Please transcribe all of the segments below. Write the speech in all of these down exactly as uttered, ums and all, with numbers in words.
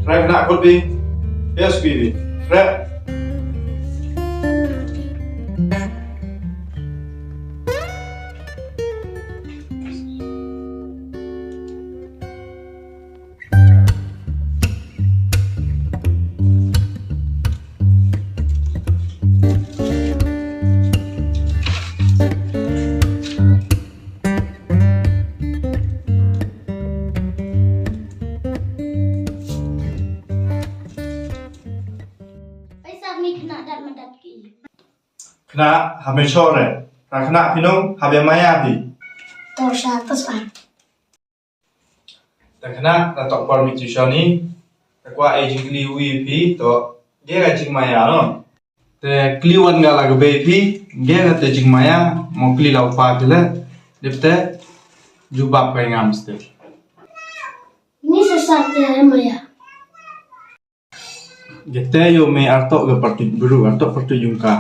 Khreh khynnah, kut phi. Yes, baby. Khreh. Pisa ni khynnah dat madat ki. Khynnah ha me chore. Ra khynnah phi nong ha be maya phi. To sha to sha. Te khynnah, la tok por mih tuition hi. Te kwah ai jingkylli wi phi to, ge ka jingmaya no. Te kylli wan nga la ka bei phi, ge ka te jingmaya, mo kylli la u pa phi le. Dep te jubab ka ngam ste. Ni sa sa te maya. Ge te yo me artok ga parti bru, artok parti jungka.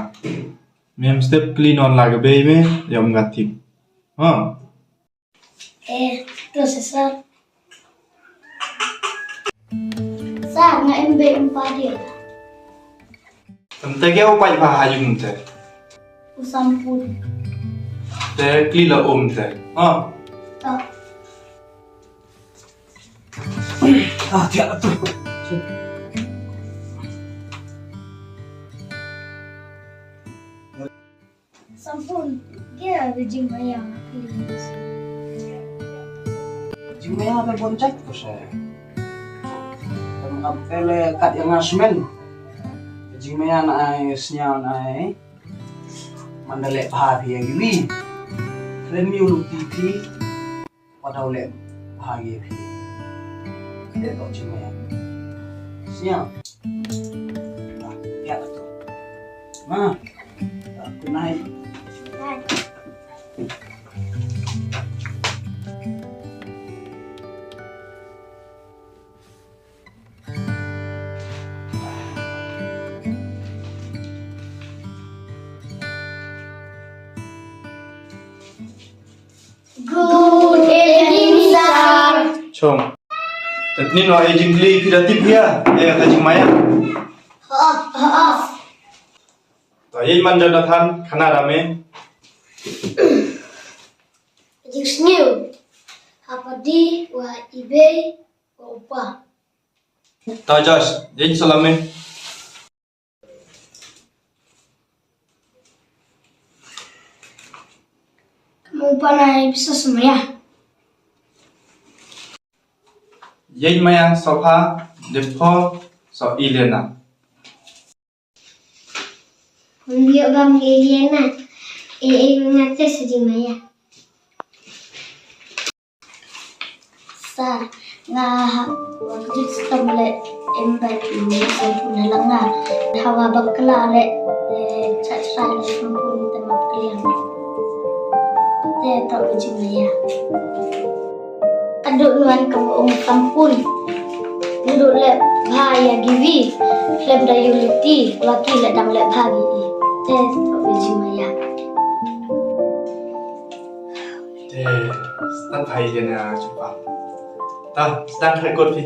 Me mstep kylli non la ka bei me, yo mga tip. Ha. Eh, to sir. Sir, nga em be em pa dia. Tante ge u pai pa ha jung te. U sampun. Te kli la um te. Ha. To. Ah, tiap tu. Sampun, ge ka jingmaya, please. Jingmaya te bon jait ko se. Tang ap tele kat yang asmen. Jingmaya na ai snya na ai. Mandale pa phi ya giwi. Remi ulu tipi. Wat dau leh bha ïa phi. Dei to jingmaya. Siang. Ïa to. Ma. Good night. Good evening, sir. Chong. Te tnin wa e jingkli phi da tip ïa, ïa ka jingmaya. Ha, ha. To ïa man Jonathan, khana da me. Jingsniew. Hapdeng wa i bei wa u pa. To Josh, ïa salame. Kamu panai bisa semaya. Ïa maya sofa, depo, so Elena. Mun biok bang Elena, e e ngate sejimaya. Sa nga ha wa kjut stam le em ba ni sa pun halanga. Hawa bakla le, eh, cha cha le sampun te map kliang. Te to ka jingmaya. Ka duk nuan ka ong sampun. Duk le bha ïa giwi. Klem da yu liti, wa ki le dang le bha giwi. Te to ka jingmaya. Te, start hai dia na chupa. Ta, start hai kot phi.